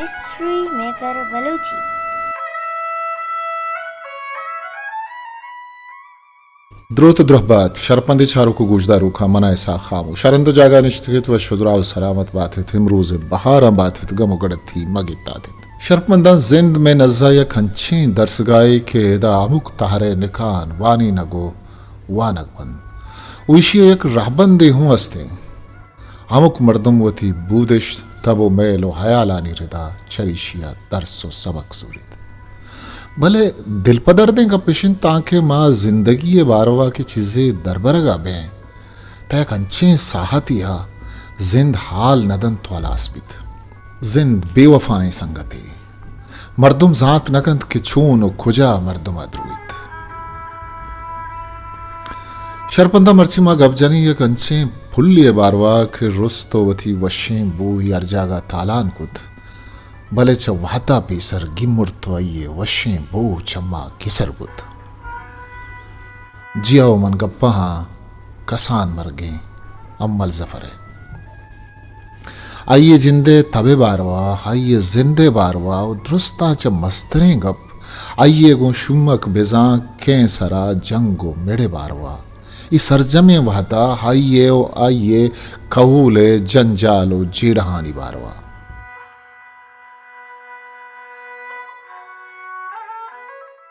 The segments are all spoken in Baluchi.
History maker Balochi. دروت ءُ درہبات، شرپندیں چاروک ءُ گوشداروکاں، من ءَ اسحاق خاموش۔ ہر ہند ءُ جاگہ نشتگ ات، وش ءُ دراہ ءُ سلامت بات ات، امروز ءِ بہاراں بات ات، گم ءُ گڑتی مہ گیتات ات۔ شرپنداں، زند مئے نزا یک انچیں درسگاہے کہ ادا ہمک تہر ءِ نکان وانینگ ءُ وانگ بنت ءُ ایشی ءِ یک رہبندے ہوں است انت۔ ہمک مردم وتی بودشت، تب ءُ میل ءُ ہیالانی ردا چریشی ءَ درس ءُ سبق زوریت۔ بلے دلپدردیں گپ اش انت، تانکہ ما زندگی ءِ باروا کہ چیزے دربرگ ءَ بیں، تہ یک انچیں ساہتے ءَ زند ہال نہ دنت ءُ ہلاس بیت۔ زند بے وفائیں سنگتے۔ مردم زانت نہ کنت کہ چون ءُ کجا مردم ءَ درویت۔ شرپنداں، مرچی ما گپ جنیں یک انچیں پلے ءِ باروا کہ رست ءُ وتی وشیں بوہی ہر جاگہ تالان کت، بلے چہ وہدا پیسر گیمرت ءُ آئی ءِ وشیں بو چہ ما گسر بوت۔ جی ہو، من گپاں آں کسان مرگیں امل ظفر ءِ۔ آئی ءِ جند ءِ تب ءِ باروا، آئی ءِ زند ءِ باروا ءُ درستاں چہ مستریں گپ آئی ءِ گوں شومک بزاں کینسر ءَ جنگ ءُ مڑ ءِ باروا، اے سرجمیں وہدا آئی ءِ ءُ آئی ءِ کہول ءِ جنجال ءُ جیڑہانی باروا۔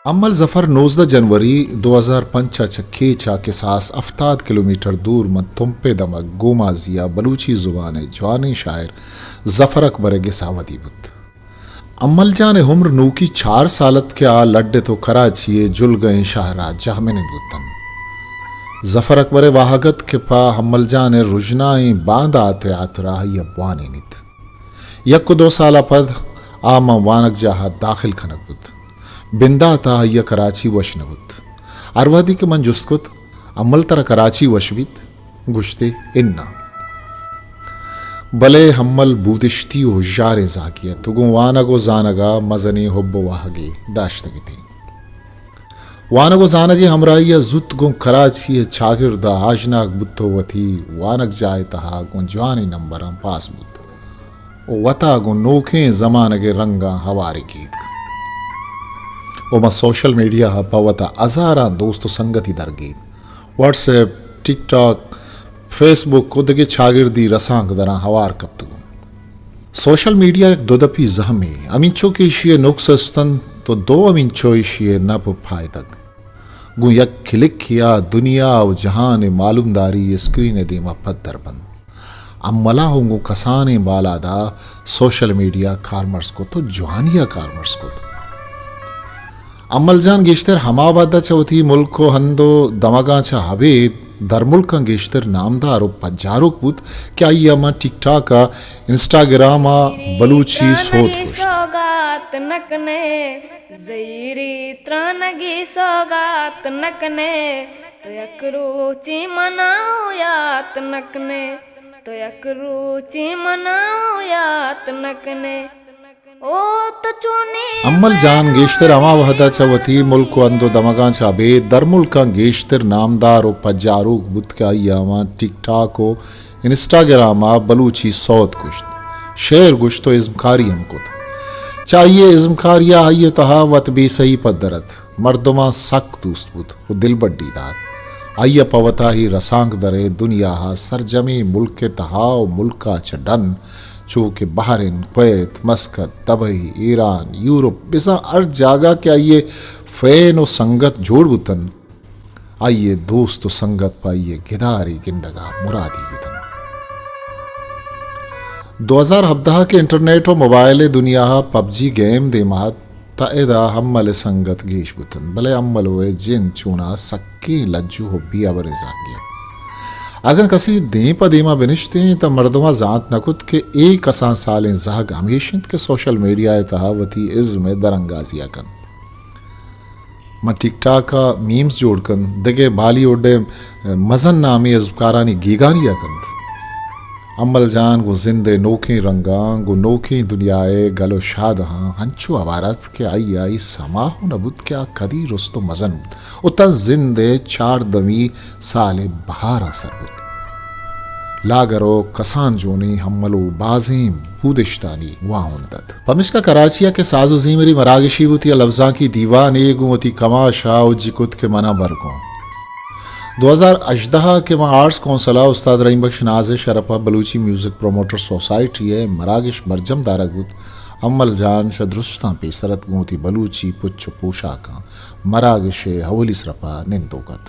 امل ظفر نوزدہ جنوری دو ہزار پنچ ءَ چہ کیچ ءَ کساس ہفتاد کلومیٹر دور ماں تمپ ءِ دمگ گومازی ءَ بلوچی زبان ءِ جوانیں شاعر ظفر اکبر ءِ گس ءَ ودی بوت۔ امل جان ءِ عمر نوکی چار سال ات کہ آ لڈ ات ءُ کراچی ءِ جلگہیں شہر ءَ جہمنند بوت انت۔ ظفر اکبر ءِ واہگ ات کہ پہ امل جان ءِ رژنائیں باندات ءِ ہاترا آئی ءَ بوانینیت۔ یک ءُ دو سال ءَ پد آ ماں وانگجاہ ءَ داخل کنگ بوت۔ بندات ءَ آئی ءَ کراچی وش نہ بوت۔ ہر وہدی کہ من جست کت، امل، ترا کراچی وش بیت؟ گوشت ئے، اناں۔ بلے امل بودشتی ءُ ہژاریں زہگے ات ءُ گوں وانگ ءُ زانگ ءَ مزنیں حب ءُ واہگے داشتگ ات۔ وانگ ءُ زانگ ءِ ہمراہی ءَ زوت گوں کراچی ءِ چاگرد ءَ آژناگ بوت ءُ وتی وانگجاہ ءِ تہا گوں جوانیں نمبراں پاس بوت ءُ وتا گوں نوکیں زمانگ ءِ رنگاں ہوارے کیت ءُ ماں سوشل میڈیا ءَ پہ وتا ہزاراں دوست ءُ سنگتی درگیت۔ واٹس ایپ، ٹک ٹاک، فیس بک ءُ دگہ چاگردی رسانکدراں ہوار کپتگ انت۔ سوشل میڈیا یک دو دپی زہمے، ہمینچو کہ ایشی ءِ نقص است انت ءُ دوم انچو ایشی ءِ نپ ءُ پائدگ۔ گوں یک کلکے ءَ دنیا ءُ جہان ءِ معلومداری اسکرین ءِ دیم ءَ پدر بنت۔ امل ءَ ہوں گوں کسانیں بالاد ءَ سوشل میڈیا کارمرز کت ءُ جوانی ءَ کارمرز کت۔ امل جان گیشتر ہما وہد ءَ چہ وتی ملک ءُ ہند ءُ دمگاں چہ ابید درملکاں گیشتر نامدار ءُ پجاروک بوت کہ آئی ءَ ماں ٹک ٹاک ءَ انسٹاگرام ءَ بلوچی سوت کشت۔ سوگات نہ کنے، زہیری ترانگی سوگات نہ کنے، تو یک روچے منا یات نہ کنے، تو یک روچے منا یات نہ کنے۔ امل جان گیشتر ہما وہد ءَ چہ وتی ملک ءُ ہند ءُ دمگاں چہ ابید درملکاں گیشتر نامدار ءُ پجاروک بوت کہ آئی ءَ ہما ٹک ٹاک ءُ انسٹاگرام ءَ بلوچی سوت کشت، شعر گوشت ءُ ازمکاری ہم کت۔ چہ آئی ءِ ازمکاری ءَ آئی ءِ تہا وت بے سہی پدر ات۔ مردماں سک دوست بوت ءُ دلبڈی دات۔ آئی ءَ پہ وتا اے رسانکدر ءِ دنیا ءَ سرجمیں ملک ءِ تہا ءُ ملک ءَ چہ ڈن، چو کہ Bahrain, Kuwait, Muscat, Dubai, Iran, Europe, بزاں ہر جاگہ کہ آئی ءِ فین ءُ سنگت جوڑ بوتنت، آئی ءِ دوست ءُ سنگت پہ آئی ءِ گدارے گندگ ءَ مرادی بوتنت۔ دو ہزار ہبدہ ءَ کہ انٹرنیٹ ءُ موبائل ءِ دنیا ءَ پب جی گیم دیم ءَ ات، تہ ادا امل ءِ سنگت گیش بوتنت، بلے امل ءِ جند چوناہا سکیں لج ءُ حبی ہبریں زہگے ات۔ اگاں کسے دیم پہ دیما بنشتیں، تہ مردماں زانت نہ کت کہ اے کسان سالیں زہگ ہمیش انت کہ سوشل میڈیا ءِ تہا وتی ازم ءِ درانگازی ءَ کنت۔ ماں ٹک ٹاک ءَ میمز جوڑ کنت، دگہ بالی وڈ ءِ مزن نامیں ازمکارانی گیگانی ءَ کنت۔ امل جان گوں زند ءِ نوکیں رنگاں، گوں نوکیں دنیا ءِ گل ءُ شادہاں انچو ہوار ات کہ آئی ءَ اے سما ہوں نہ بوت کہ آ کدی رست ءُ مزن بوت ءُ تاں زند ءِ چاردہمی سال ءِ بہاراں سر بوت۔ لاگر و کسان جونیں ہمل و بازیں بودشتانی واہند ات۔ پمیشکا کراچی ء کہ ساز و زیمری مراگشی بوتی ء لبزانکی دیوانے گوں وتی کماش ء اوجی کت کہ منا برگوں۔ دو ہزار ہژدہ ء کہ ما آرٹس کونسل ء استاد رحیم بخش ناز ء شرپ ء بلوچی میوزک پروموٹر سوسائٹی ء مراگش برجم دارگ بوت، امل جان شہ درستاں پیسر ات گوں وتی بلوچی پچ و پوشاکاں مراگش ء اولی سرپ ء نندوک ات۔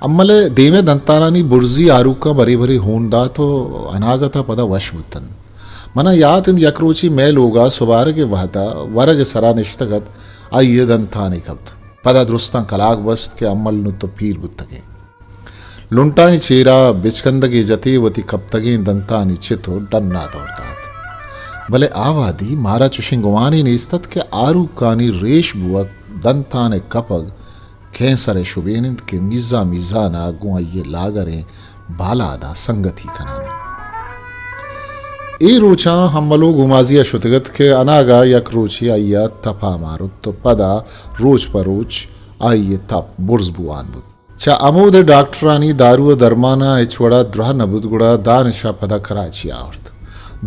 امل ء دیم ء دنتانانی برزی آروکاں برے برے ہون دات و اناگت ء پدا وش بوتنت۔ منا یات انت یک روچے مئے لوگ ء سبارگ ء وہد ء ورگ ء سرا نشتگ ات، آئی ء دنتانے کپت۔ پدا درستاں کلاگ بست کہ امل نوں تو پیر بوتگ ئے۔ لنٹانی چیرا بچکندگے جت ئے، وتی کپتگیں دنتانی چت و ڈنا دور دات۔ بلے آ وہدی مارا چشیں گمانے نیست ات کہ آروکانی ریش بوگ، دنتان ء کپگ، کینسر ء شبین انت کہ میزان میزان ء گوں آئی ء لاگریں بالاد ء سنگتی کنان انت۔ اے روچاں ہملو گومازی ء شتگ ات کہ اناگہ یک روچے آئی ء تپا مارت و پدا روچ پہ روچ آئی ء تپ برز بوان بوت۔ چہ ہمود ء ڈاکٹرانی دارو ء درماناں ہچ وڑا دراہ نہ بوت، گڑا دانش ء پدا کراچی ء آورت۔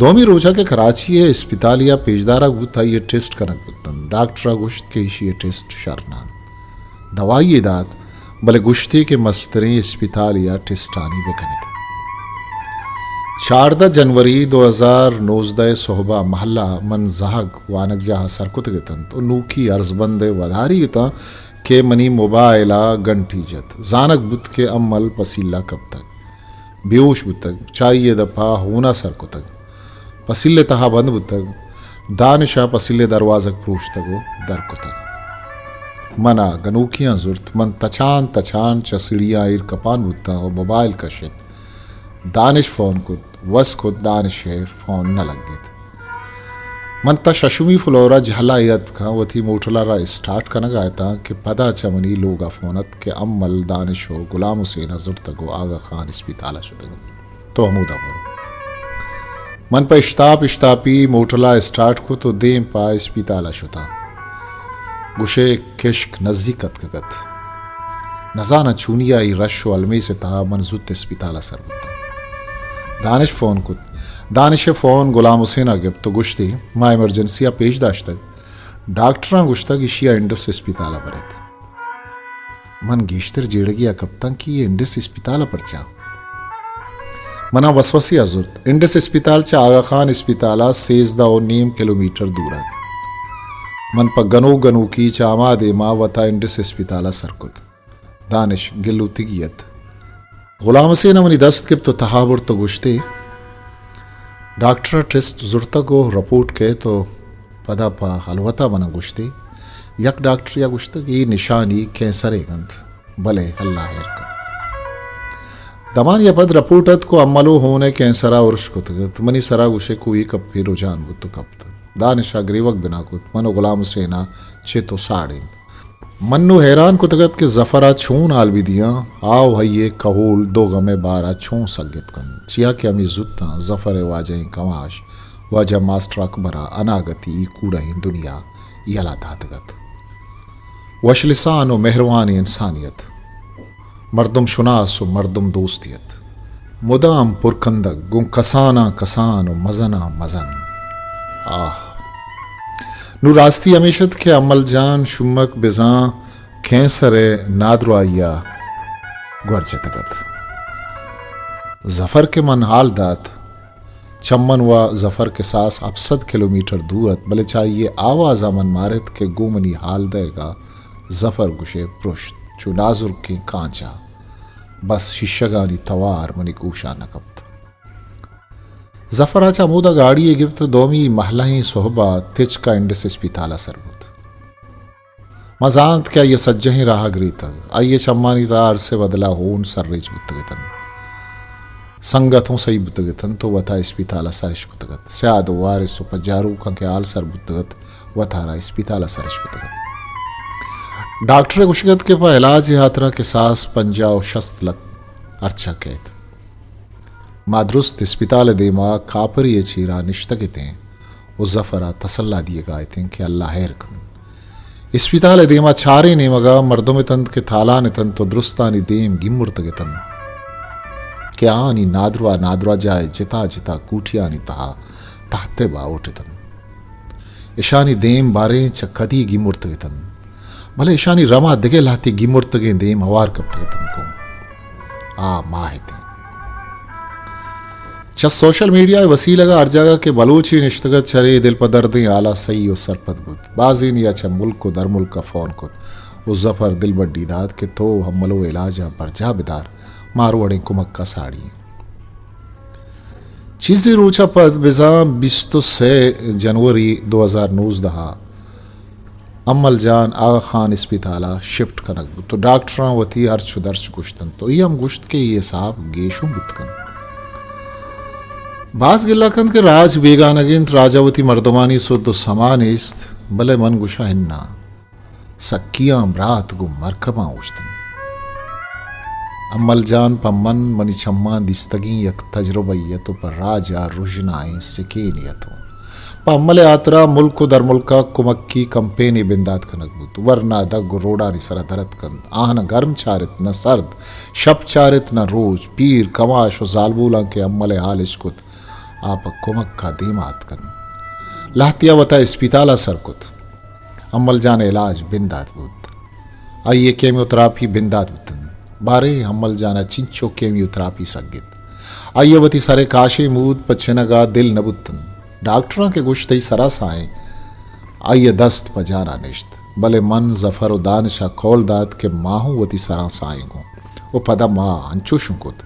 دومی روچ ء کہ کراچی ء اسپتالے ء پیشدارگ بوت، آئی ء ٹیسٹ کنگ بوت انت۔ ڈاکٹر ء گوشت کہ ایشی ء ٹیسٹ شر نہ انت۔ دوائی یے دات، بلے گوشتی کہ مستریں اسپتالے ء ٹیسٹانی بہ کن ات۔ چاردہ جنوری دو ہزار نوزدہ ء سہب ء مہلہ من زہگ وانگجاہ ء سر کتگ اتنت و نوکی ارزبند ء وداری اتاں کہ منی موبائل ء گھنٹی جت۔ زانگ بوت کہ امل پسیل ء کپتگ۔ بیہوش بوتگ، چہ آئی ء دپ ء ہون ء سر کتگ۔ پسیل ء تہا بند بوتگ۔ دانش ء پسیل ء دروازگ پروشتگ و در کتگ۔ من ء گنوکیاں زرت، من تچان تچان چہ سیڑھیاں ایر کپان بوتاں و موبائل کشت۔ دانش فون کت، وس کت، دانش ء فون نہ لگت۔ من تہ ششمی فلور ء جہلا اتکاں، وتی موٹل ء را اسٹارٹ کنگ ء اتاں کہ پدا چہ منی لوگ ء فون ات کہ امل، دانش و غلام حسین ء زرتگ و آغا خان اسپتال ء شتگ انت۔ تو ہمودا برو۔ من پہ اشتاپ اشتاپی موٹل ء اسٹارٹ کت و دیم پہ اسپتال ء شتاں۔ گوشے کشک نزیک اتکگ ات۔ نزاناں چونی آئی رش و المیس ء تہا من زوت اسپتال ء سر بوتاں۔ دانش فون کت۔ دانش ء فون غلام حسین ء گپت و گوشتی، ما ایمرجنسی ء پیش داشتگ۔ ڈاکٹراں گوشتگ ایشی ء انڈس اسپتال ء بریت۔ من گیشتر جیڑگی ء کپتاں کہ اے انڈس اسپتال ء پرچا؟ منا وسوسے ء زرت۔ انڈس اسپتال چہ آغا خان اسپتال ء سیزدہ و نیم کلومیٹر دور ات۔ من پہ گنوک گنوکی چہ ہما دیما وتا انڈس اسپتال ء سر کت۔ دانش گلوتگی ات۔ غلام حسین ء منی دست گپت و تہا برت و گوشتی، ڈاکٹر ء ٹیسٹ زرتگ و رپورٹ کئیت و پدا پہ ہلوت ء منا گوشتی، یک ڈاکٹرے ء گوشتگ، اے نشانی کینسر ئیگ انت، بلے اللہ ہیر کنت۔ دمانے ء پد رپورٹ اتک و املو ہون ء کینسر ء ارش کتگ ات۔ منی سرا گوشے کوئی کپے رجان بوت و کپت۔ دانش ء گریوگ بنا کت۔ من و غلام حسین ء چت و ساڑینت۔ من نوں حیران کتگ ات کہ ظفر ء چون حال بہ دیاں، آ و ہئی ء کہول دو غم ء بار ء چون سگت کنت، چیا کہ ہمے زوتاں ظفر ء واجہیں کماش واجہ ماسٹر اکبر ء اناگتی اے کوڑہیں دنیا یلہ داتگ ات۔ وش لسان و مہروانیں انسانے ات۔ مردم شناس و مردم دوستے ات۔ مدام پر کندگ، گوں کساناں کسان و مزناں مزن۔ آہ! نوں راستی ہمیش ات کہ امل جان شومک بزاں کینسر ء نادراہی ء گور جتگ ات۔ ظفر کہ من حال دات، چمن و ظفر کساس ہپت سد کلومیٹر دور ات، بلے چہ آئی ء آواز ء من مارت کہ گوں منی حال دئیگ ء ظفر گوشئے پرشت، چو نازرکیں کانچ ء۔ بس شیشگانی توار منی گوشاں نہ کپت۔ ظفر ء چہ ہمودا گاڑی یے گپت، دومی مہلہیں سہب ء تچک ء انڈس اسپتال ء سر بوت۔ ما زانت کہ آئی ء سجہیں راہ گریتگ۔ آئی ء چمانی تہا ارس ء بدل ء ہون سرریچ بوتگ اتنت۔ سنگت ہوں سہی بوتگ اتنت و وتا اسپتال ء سرش کتگ ات۔ سیاد و وارث و پجاروکاں کہ حال سر بوتگ ات، وتارا اسپتال ء سرش کتگ ات۔ ڈاکٹر ء گوشگ ات کہ پہ علاج ء ہاترا کساس پنجاہ و شست لک ہرچہ کئیت۔ ما درست اسپتال ء دیما کاپرے ء چیرا نشتگ اتیں و ظفر ء تسلا دیگا اتیں کہ اللہ ہیر کنت۔ اسپتال ء دیما چاریں نیمگا مردم اتنت کہ تالان اتنت و درستانی دیم گیمرتگ اتنت۔ کہ آہانی نادراہ نادراہ جاہ ءِ جتا جتا کوٹیانی تہا تہت ءِ باہوٹ اتنت۔ اشانی دیم باریں چہ کدی گیمرتگ اتنت، بلے اشانی رما دگہ لہتے گیمرتگیں دیم ہوار کپتگ اتنت گوں آ ماہ اتیں۔ چہ سوشل میڈیا ءِ وسیلگ ءَ ہر جاگہ کہ بلوچے نشتگ ات، چرے دل پہ دردیں حال ءَ سہی ءُ سرپد بوت۔ بازینی ءَ چہ ملک ءُ درملک ءَ فون کت ءُ ظفر دلبڈی دات کہ تو ہملو ءِ علاج ءَ برجاہ بدار، ما ہر وڑیں کمک ءَ ساڑی ایں۔ چیزے روچ ءَ پد بزاں بیست ءُ سئے جنوری دو ہزار نوزدہ ءَ امل جان آغا خان اسپتال ءَ شفٹ کنگ بوت ءُ ڈاکٹراں وتی ہرچ ءُ درچ گوشت انت ءُ اے ہم گوشت کہ اے حساب گیشوں بوت کنت۔ باز گلہ کنت کہ راج بیگانگ انت، راج ءَ وتی مردمانی سد ءُ سما نیست، بلے من گوشاں اناں، سکیاں برات گوں مرکباں اوشت انت۔ امل جان پہ من منی چماں دیستگیں یک تجربہ یے ات ءُ پہ راج ءَ رژنائیں سکینے ات ءُ پہ امل ءِ ہاترا ملک ءُ درملک ءَ کمکی کمپینے بندات کنگ بوت۔ ورنا دگ ءُ روڈانی سرا در اتک انت۔ آہاں نہ گرم چارت نہ سرد، شپ چارت نہ روچ۔ پیر، کماش ءُ زالبولاں کہ امل ءِ حال اش کت، آ پہ کمک ءَ دیما اتک انت۔ لہتیا وتا اسپتال ءَ سر کت۔ امل جان ءِ علاج بندات بوت۔ آئی ءِ کیمیوتراپی بندات بوت انت۔ باریں امل جان ءَ چنچو کیمیوتراپی سگت۔ آئی ءَ وتی سر ءِ کاشیں مود پہ چنگ ءَ دل نہ بوت انت۔ ڈاکٹراں کہ گوشت تئی سرا ساہیں، آئی ءِ دست پہ جان ءَ نشت۔ بلے من، ظفر ءُ دانش ءَ قول دات کہ ما ہوں وتی سراں ساہیں گوں ءُ پدا ما انچوشوں کت۔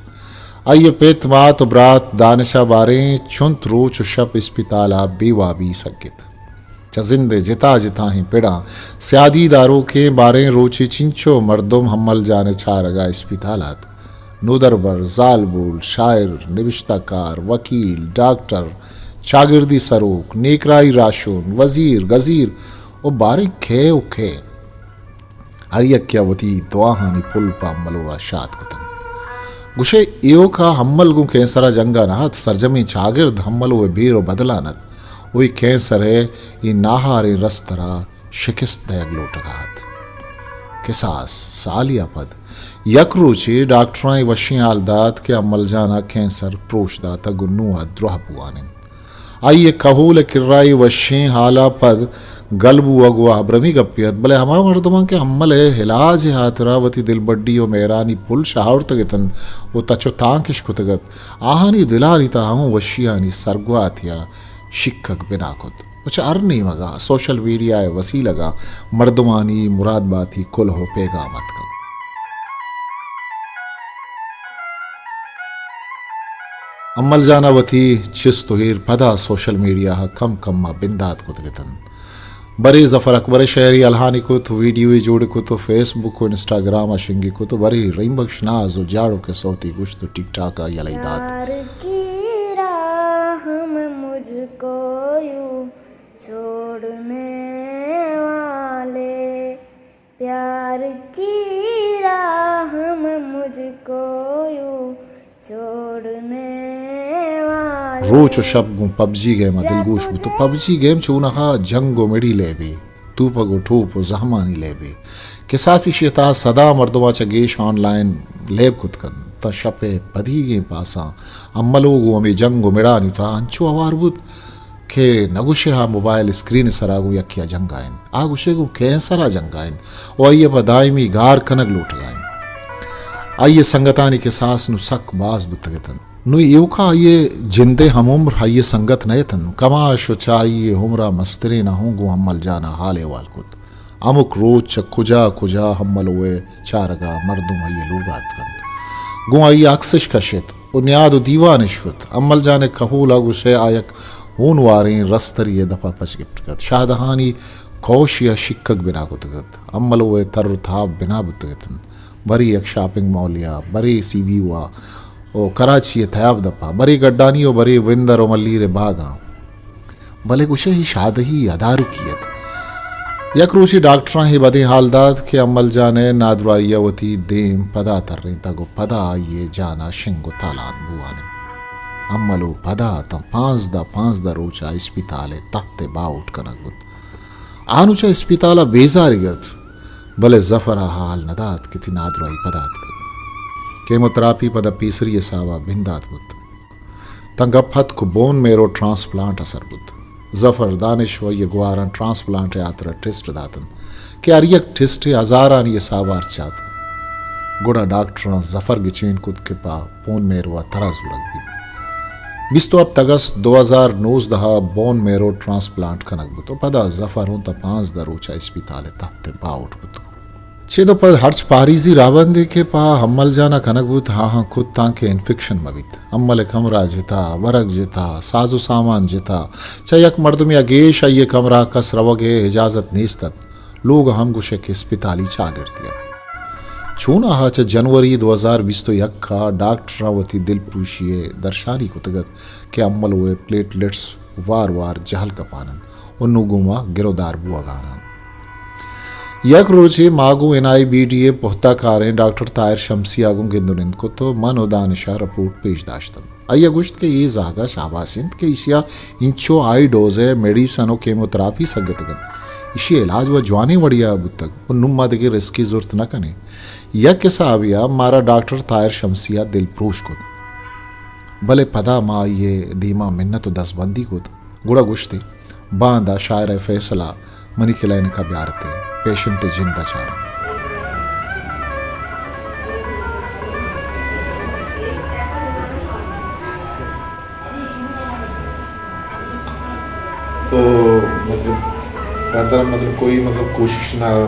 آئی ءِ پت، مات ءُ برات دانش ءَ باریں چنت روچ ءُ شپ اسپتال ءَ بے وابی سگت۔ چہ زند ءِ جتا جتاہیں پڑاں سیادی داروکیں باریں روچے چنچو مردم ہمل جان ءِ چارگ ءَ اسپتال ءَ اتک۔ نودربر، زالبول، شاعر، نبشتہ کار، وکیل، ڈاکٹر، چاگردی سروک، نیکراہی راہشون، وزیر، گزیر ءُ باریں کئے ءُ کئے۔ ہر یکے ءَ وتی دعاہانی پل پہ ہملو ءَ شات کت انت۔ گوشئے ایوک ءَ ہمل گوں کینسر ءَ جنگ ءَ نہ ات، سرجمیں چاگرد ہملو ءِ بیر ءُ بدلان ات ءُ اے کینسر ءِ اے ناہاریں رستر ءَ شکست دئیگ لوٹگ ءَ ات۔ کساس سالے ءَ پد یک روچے ڈاکٹراں اے وشیں ہال دات کہ ہمل جان ءَ کینسر پروش داتگ ءُ نوں آ دراہ بوان انت۔ آئی ءِ کہول ءِ کرا اے وشیں ہال ءَ پد گل بوگ ءُ ہبرمی گپے ات، بلے ہما مردماں کہ ہمل ءِ ہلاج ءِ ہاترا وتی دلبڈی ءُ مہرانی پل شہاورتگ اتنت ءُ تچ ءُ تانک اش کتگ ات، آہانی دلانی تہا ہوں وشیانی سرگواتے ءَ شکگ بنا کت ءُ چہ ہر نیمگ ءَ سوشل میڈیا ءِ وسیلگ ءَ مردمانی مراد باتی کلہ ءُ پیگام اتک انت۔ امل جان ءَ وتی چست ءُ ایر پدا سوشل میڈیا ءَ کم کم ءَ بندات کتگ اتنت۔ برے ظفر اکبر ءِ شئیرے الہانی کت، ویڈیوے جوڑ کت ءُ فیس بک ءُ انسٹاگرام ءَ شنگ کت ءُ برے رحیم بخش ناز ءُ جاڑوک ءِ سوتے گوشت ءُ ٹک ٹاک ءَ یلہ دات۔ پیار کی راہ میں مجھ کو یوں چھوڑنے والے، پیار کی راہ میں مجھ کو یوں چھوڑنے والے۔ روچ ءُ شپ گوں پبجی گیم ءَ دلگوش بوت ءُ پبجی گیم چوناہا جنگ ءُ مڑی لیبے، توپگ ءُ ٹوپ ءُ زہمانی لیبے۔ کساس ایشی ءِ تہا سدا مردماں چہ گیش آن لائن لیب کت کنت، تاں شپ ءِ پدیگیں پاساں املو گوں ہمے جنگ ءُ مڑانی تہا انچو ہوار بوت کہ نہ گوشے ہا موبائل اسکرین ءِ سرا گوں یکے ءَ جنگ ءَ انت، آ گوشے گوں کینسر ءَ جنگ ءَ انت ءُ آئی ءَ پہ دائمی گار کنگ لوٹگ ءَ انت۔ آئی ءِ سنگتانی کساس نوں سک باز بوتگ اتنت۔ نوں ایوکا آئی ءِ جند ءِ ہم عمر آئی ءِ سنگت نہ اتنت۔ کماش ءُ چہ آئی ءِ عمر ءَ مستریناں ہوں گوں امل جان ءَ حال احوال کت۔ ہمک روچ چہ کجا کجا املو ءِ چارگ ءَ مردم آئی ءِ لوگ ءَ اتک انت۔ گوں آئی ءَ عکس اش کشت ءُ نیاد ءُ دیوان اش کت۔ امل جان ءِ کہول ءَ گوشئے آ یک ہونواریں رسترے ءِ دپ ءَ پچ گپتگ ات۔ شاہدہانی کوشے ءَ شکگ بنا کتگ ات۔ املو ءِ تر ءُ تاب بنا بوتگ اتنت۔ برے یک شاپنگ مالے ءَ، برے سی بی او ءَ ءُ کراچی ءِ تیاب دپ ءَ، برے گڈانی ءُ برے وندر ءُ ملیر ءِ باگاں۔ بلے گوشئے اے شادہی ادارکی ات۔ یک روچے ڈاکٹراں اے بدیں حال دات کہ امل جان ءِ نادراہی ءَ وتی دیم پدا ترینتگ ءُ پدا آئی ءِ جان ءَ شنگ ءُ تالان بوان انت۔ املو پدا تاں پانزدہ، پانزدہ روچ ءَ اسپتال ءِ تہت ءَ باہوٹ کنگ بوت۔ آ نوں چہ اسپتال ءَ بیزارگ ات، بلے ظفر ءَ حال نہ دات کہ تئی نادراہی پدا اتکگ۔ کیموتراپی پدا پیسری حساب ءَ بندات بوت۔ تاں گپ اتک بون میرو ٹرانسپلانٹ ءِ سر بوت۔ ظفر، دانش و آئی ءِ گواراں ٹرانسپلانٹ ءِ ہاترا ٹیسٹ داتنت کہ ہر یک ٹیسٹے ہزارانی حساب ءَ ہرچ آتک۔ گڑا ڈاکٹراں ظفر گچین کت کہ پہ بون میرو ءَ ترا زورگ بیت۔ بیست و ہپت اگست دو ہزار نوزدہ ءَ بون میرو ٹرانسپلانٹ کنگ بوت و پدا ظفر اوں تاں پانزدہ روچ ءَ اسپتال ءِ تہت ءَ باہوٹ بوت۔ چد و پد ہرچ پاریزی راہبندے کہ پہ حمل جان ءَ کنگ بوت، آہاں کت تانکہ انفیکشن مہ بیت۔ حمل ءِ کمرہ جتا، ورگ جتا، ساز و سامان جتا، چہ یک مردمے ءَ گیش آئی ءِ کمرہ ءَ کس روگ ءِ اجازت نیست ات۔ لوگ ءَ ہم گوشئے کہ اسپتالی چاگردے ات۔ چوناہا چہ جنوری دو ہزار بیست و یک ءَ ڈاکٹراں وتی دلپروشی ءِ درشانی کتگ ات کہ حمل ءِ پلیٹلیٹس وار وار جہل کپان انت و نوں گوما گرودار بوہگان انت۔ یک روچے ما گوں این آئی بی ڈی ءِ پہتہ کاریں ڈاکٹر طاہر شمسی ءَ گوں گند و نند کت و من و دانش ءَ رپورٹ پیش داشت انت۔ آئی ءَ گوشت کہ اے زہگ ءَ شاباش انت کہ ایشی ءَ انچو ہائی ڈوز ءِ میڈیسن و کیموتراپی سگتگ انت۔ ایشی ءِ علاج و جوانیں وڑے ءَ بوتگ و نوں ما دگہ رسکے زرت نہ کنیں۔ یک حسابے ءَ مارا ڈاکٹر طاہر شمسی ءَ دلپروش کت۔ بلے پدا ما آئی ءِ دیما منت و دزبندی کت، گڑا گوشت ئے، باندا شاعر ءِ فیصلہ منی کلینک ءَ بیارت ئے، پیشنٹ ءِ جند ءَ چاراں۔ تو مطلب، فردر مطلب کوئی مطلب کوشش نہ؟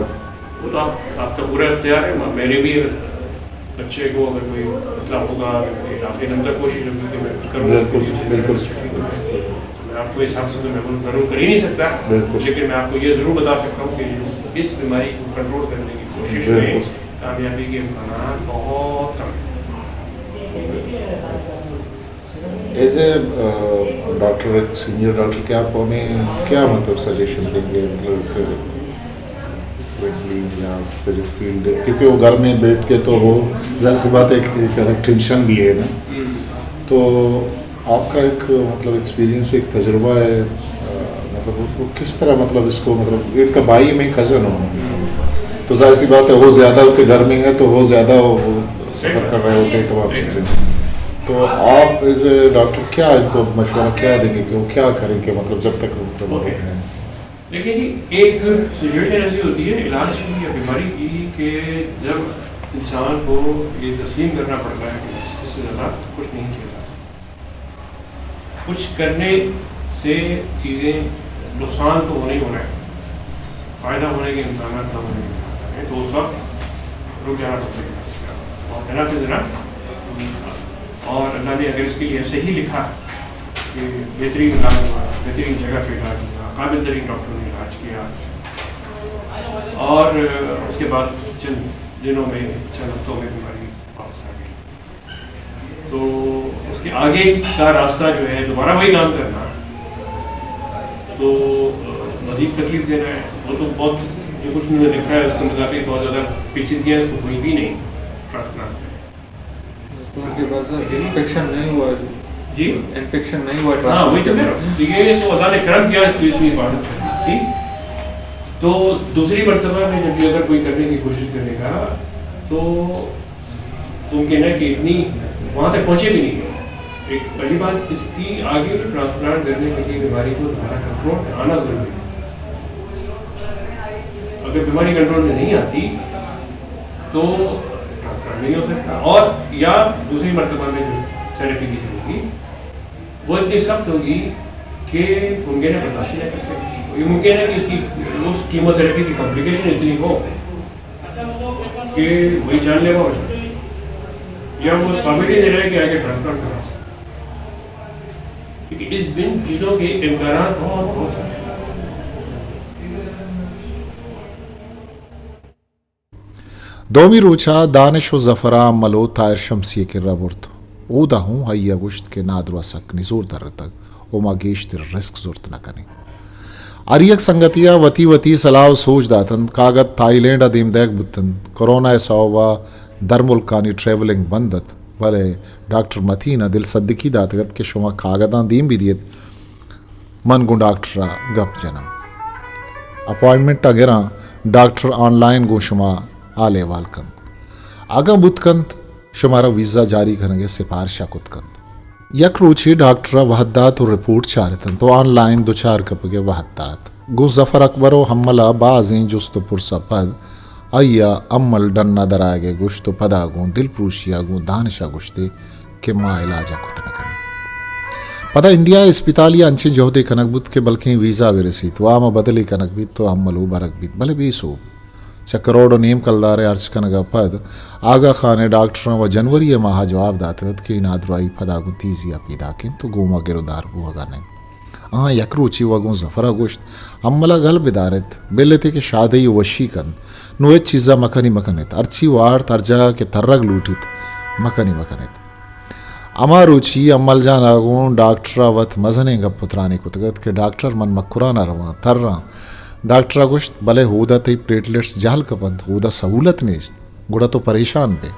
وہ تو آپ، آپ کا پورا اختیار ہے۔ میرے بھی بچے کو اگر کوئی مسئلہ ہوگا، اگر کوئی، آپ نے نمبر کوشش ہوگی کہ میں کچھ کروں، بالکل سر، بالکل سر۔ میں آپ کو اس حساب سے تو میں ضرور کر ہی نہیں سکتا، بالکل۔ لیکن میں آپ کو یہ ضرور بتا سکتا ہوں کہ اس بیماری کو کنٹرول کرنے کی کوشش میں، بالکل سر، کامیابی کے امکانات بہت کم ہیں۔ ایز اے ڈاکٹر، ایک سینئر ڈاکٹر، کیا آپ ہمیں کیا مطلب سجیشن دیں گے، مطلب کہ فرینڈلی یا آپ کا جو فیلڈ ہے، کیونکہ وہ گھر میں بیٹھ کے تو وہ ظاہر سی بات ہے کہ ایک الگ ٹینشن بھی ہے نا۔ تو آپ کا ایک مطلب ایکسپیرینس، ایک تجربہ ہے، آ، مطلب وہ، وہ کس طرح مطلب اس کو مطلب ایک بھائی میں کزن ہوں، تو ظاہر سی بات ہے وہ زیادہ کے گھر میں ہے تو وہ زیادہ وہ سفر کر رہے ہوتے ہیں تمام چیزیں۔ تو آپ ایز اے ڈاکٹر کیا ان کو مشورہ کیا دیں گے کہ وہ کیا کریں کہ مطلب جب تک مطلب وہ اوکے۔ ہیں؟ دیکھیں جی، ایک سچویشن ایسی ہوتی ہے علاج کی یا بیماری کی کہ جب انسان کو یہ تسلیم کرنا پڑتا ہے کہ اس، اس سے زیادہ کچھ نہیں کیا جا سکتا۔ کچھ کرنے سے چیزیں، نقصان تو ہونا ہی ہونا ہے، فائدہ ہونے کے امکانات کم ہونے کے امکانات ہیں، تو اس وقت رک جانا پڑتا ہے۔ اور انف از انف۔ اور اللہ نے اگر اس کے لیے صحیح لکھا کہ بہترین علاج ہوا، بہترین جگہ پہ علاج ہوا، قابل ترین ڈاکٹروں نے علاج کیا، اور اس کے بعد چند دنوں میں، چند ہفتوں میں بیماری واپس آ گئی۔ تو اس کے آگے کا راستہ جو ہے، دوبارہ وہی کام کرنا، تو مزید تکلیف دینا ہے۔ وہ تو بہت، جو کچھ انہوں نے لکھا ہے، اس کے مطابق بہت زیادہ پیچیدگیاں، اس کو کوئی بھی نہیں ٹرانسپلانٹ میں۔ اس کے بعد انفیکشن نہیں ہوا ہے۔ جی؟ انفیکشن نہیں ہوا ہے ہاں، وہی تو کہہ رہا ہوں۔ تو یہ تو اللہ نے کرم کیا، اس کو اتنی حفاظت کرنے کی۔ تو دوسری مرتبہ میں جب یہ اگر کوئی کرنے کی کوشش کرے گا، تو ممکن ہے کہ اتنی وہاں تک پہنچے بھی نہیں۔ ایک پہلی بات، اس کی آگے جو ٹرانسپلانٹ کرنے کے لیے بیماری کو دوبارہ کنٹرول میں آنا ضروری ہے۔ اگر بیماری کنٹرول میں نہیں آتی تو ٹرانسپلانٹ نہیں ہو سکتا۔ اور یا دوسری مرتبہ میں جو تھراپی دی جائے گی، وہ اتنی سخت ہوگی کہ ممکن ہے برداشت ہی نہ کر سکے۔ یہ ممکن ہے کہ اس کی، اس کیموتھراپی کی کمپلیکیشن اتنی ہو کہ وہی جان لیوا ہو جائے، یا وہ اس قابل ہی نہیں رہے کہ آگے ٹرانسپلانٹ کرا سکے، کیونکہ اس بن چیزوں کے امکانات بہت، بہت سارے ہیں۔ دومی روچ ءَ دانش و ظفر ءَ ملو طاہر شمسی ءِ کرا برت۔ اودا ہوں آئی ءَ گوشت کہ نادرا سک نزور درتگ و ما گیشتر رسک زرت نہ کنیں۔ ہر یک سنگتے ءَ وتی وتی سلاہ و سوج دات انت۔ کاگد تھائی لینڈ ءَ دیم دئیگ بوت انت۔ کرونا ءِ سوب ءَ درملکانی ٹریولنگ بند ات، بلے ڈاکٹر متین ءَ دلسدکی داتگ ات کہ شما کاگداں دیم بہ دیت، من گوں ڈاکٹر ءَ گپ جناں۔ اپوائنٹمنٹ ءَ گراں، ڈاکٹر آن لائن گوں شما حال احوال کنت۔ اگاں بوت کنت، شمارا ویزا جاری کنگ ءِ سفارش ءَ کت کنت۔ یک روچے ڈاکٹر ءَ وھد دات ءُ رپورٹ چارت انت ءُ آن لائن دچار کپگ ءِ وھد دات۔ گوں ظفر اکبر ءُ حمل ءَ بازیں جست ءُ پرس ءَ پد آئی ءَ حمل ڈن ءَ درآیگ ءِ گوشت ءُ پدا گوں دلپروشی ءَ گوں دانش ءَ گوشت ئے کہ ما علاج ءَ کت نہ کنیں۔ پدا انڈیا ءِ اسپتالے ءَ انچیں جہدے کنگ بوت کہ بلکیں ویزا بہ رسیت، وام ءَ بدلے کنگ بیت ءُ حمل ءَ برگ بیت، بلے بے سوب۔ چہ کروڑ ءُ نیم کلدار ءِ ہرچ کنگ ءَ پد آغا خان ءِ ڈاکٹراں و جنوری ءِ ماہ ءَ جواب داتگ ات کہ اے نادراہی پدا گوں تیزی ءَ پیداک انت ءُ گوں ما گرودار بوہگ ءَ نہ انت۔ آہاں یک روچے و گوں ظفر ءَ گوشت، حمل ءَ گل بدار ات، بل ات ئے کہ شادہی و وشی کنت، نوں ہچ چیز ءَ مکنی مکن ات، ہرچی وارت، ہر جاہ کہ ترگ لوٹیت، مکنی مکن ات۔ ہما روچی حمل جان ءَ گوں ڈاکٹر ءَ وت مزنیں گپ ءُ ترانے کتگ ات کہ ڈاکٹر، من مکران ءَ رواں، تراں۔ ڈاکٹر ءَ گوشت، بلے اودا تئی پلیٹلیٹس جہل کپنت، اودا سہولت نیست، گڑا تو پریشان بئے۔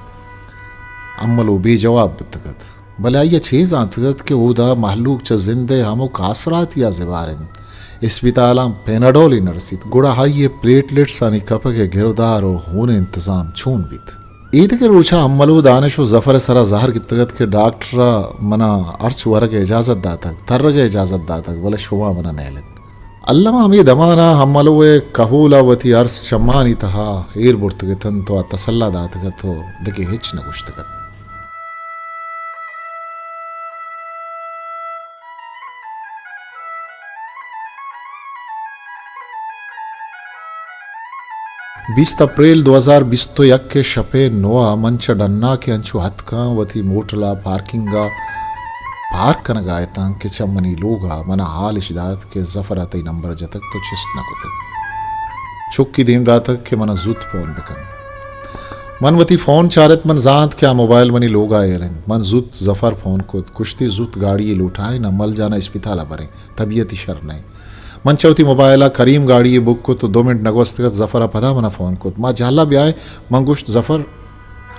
حمل و بے جواب بوتگ ات، بلے آئی ءَ چے زانتگ ات کہ اودا مہلوک چہ زند ءِ ہمک آسراتی ءَ زبہر انت۔ اسپتالاں پیناڈولے نہ رسیت، گڑا آئی ءِ پلیٹلیٹسانی کپگ ءِ گرودار و ہون ءِ انتظام چون بیت؟ ایدگہ روچ ءَ حمل و دانش و ظفر ءِ سرا زہر گپتگ ات کہ ڈاکٹر ءَ منا ہرچ ورگ ءِ اجازت داتگ، ترگ ءِ اجازت داتگ، بلے شما منا نیل ات۔ الما ہمے دمان ءَ حمل ءِ کہول ءَ وتی ارس چمانی تہا ایر برتگ اتنت و تسلا داتگ ات و دگہ ہچ نہ گوشتگ ات۔ بیست اپریل دو ہزار بیست و یک ءِ شپ ءِ نو ءَ من چہ ڈنا کہ انچو اتکاں وتی موٹل ءَ پارکنگ ءَ پارک کنگ ءَ اتاں کہ چہ منی لوگ ءَ منا حال اش دات کہ ظفر ءَ تئی نمبر جتگ تو چست نہ کتگ۔ چکی دیم داتگ کہ منا زوت فون بکن۔ من وتی فون چارت، من زانت کہ آ موبائل منی لوگ ءَ ایر انت۔ من زوت ظفر فون کت، گوشتی زوت گاڑی یے لوٹائین، حمل جان ءَ اسپتال ءَ بریں، طبیعتی شر نہ انت۔ من چہ وتی موبائل ءَ کریم گاڑی یے بک کت و دو منٹ نہ گوستگ ات ظفر ءَ پدا منا فون کت، ما جہلا بیائیں۔ من گوشت ظفر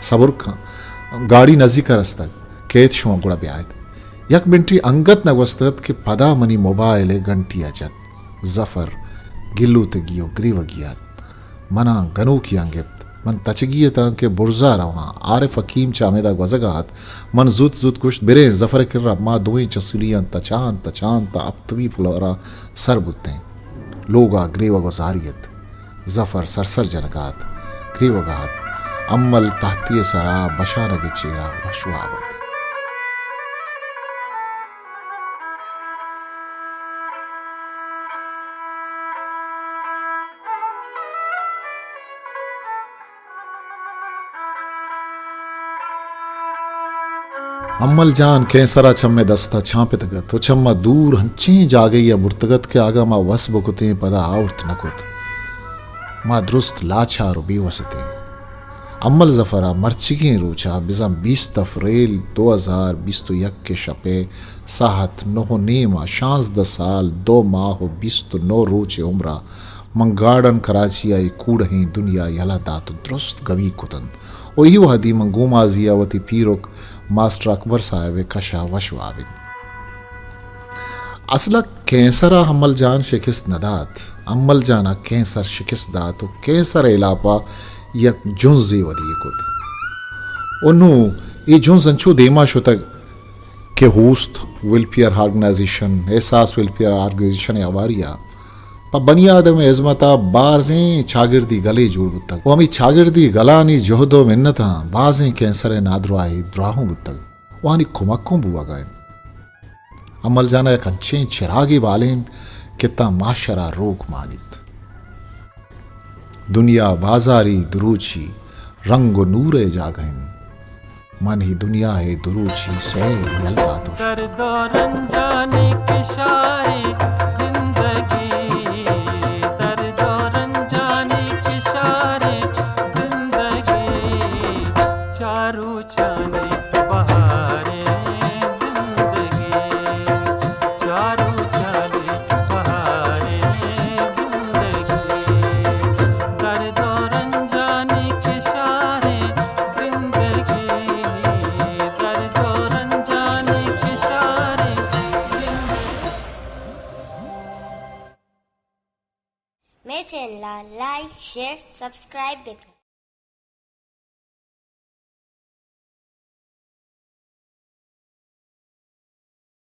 صبر کن، گاڑی نزیک ءَ رستگ، کیت شما گڑا بیائیت۔ یک منٹے انگت نہ گوستگ ات کہ پدا منی موبائل ءِ گھنٹی ءَ جت۔ ظفر گلوتگی و گریوگی ات۔ منا گنوکیاں گپت۔ من تچگی اتاں کہ برزا رواں۔ عارف حکیم چہ ہمیدا گوزگا ات۔ من زوت زوت گوشت، بریں ظفر ءِ کرا۔ ما دوئیں چہ سلیاں تچان تچان تا ہپتمی فلورا سر بوتیں۔ لوگا گریوگ و زاری ات۔ ظفر سرسر جنگا ات، گریوگا ات۔ حمل تہتی ءِ سرا بشانگ ءِ چیرا وشواب ات۔ حمل جان کینسر ءَ چہ مئے دست ءَ چانپتگ ات و چہ ما دور انچیں جاگہے ءَ برتگ ات کہ اگاں ما وس بکتیں پدا آورت نہ کت۔ ما درست لاچار و بے وس اتیں۔ حمل ظفر ءَ مرچیگیں روچ ءَ بزاں بیست اپریل دو ہزار بیست و یک ءِ شپ ءِ ساعت نہ و نیم ءَ شانزدہ سال دو ماہ و بیست و نو روچ ءِ عمر ءَ من گارڈن کراچی ءَ اے کوڑہیں دنیا یلہ دات و درست گویک کت انت و اے وہدی من گومازی ءَ وتی پیرک ماسٹر اکبر صاحب ءِ کش ءَ وش واب انت۔ اصل ءَ کینسر ءَ حمل جان شکست نہ دات، حمل جان ءَ کینسر شکست دات و کینسر ءِ ہلاپ ءَ یک جنزے ودی کت و نوں اے جنز انچو دیما شتگ کہ ہوست ویلفیئر آرگنائزیشن، احساس ویلفیئر آرگنائزیشن ءِ ہواری ءَ پہ بنی آدم ءِ ہزمت ءَ بازیں چاگردی گلے جوڑ بوتگ و ہمے چاگردی گلانی جہد و منتاں بازیں کینسر ءِ نادراہی دراہ اوں بوتگ و آنی کمک اوں بوہگ ءَ انت۔ حمل جان ءَ یک انچیں چراگے بالینت کہ تاں محشر ءَ روک مانیت۔ دنیا بازاری دروچی رنگ و نور ءِ جاگہ انت۔ من ہی دنیا ءِ دروچی سیل یل دات و شت۔ درد و رنجانی کشارے زندگی، درد و رنجانی کشارے زندگی، چارو چانے بہارے زندگی، چارو چانے بہارے زندگی، درد و رنجانی کشارے زندگی، درد و رنجانی کشارے زندگی۔ مئے چینل ءَ لائک، شیئر، سبسکرائب بکن۔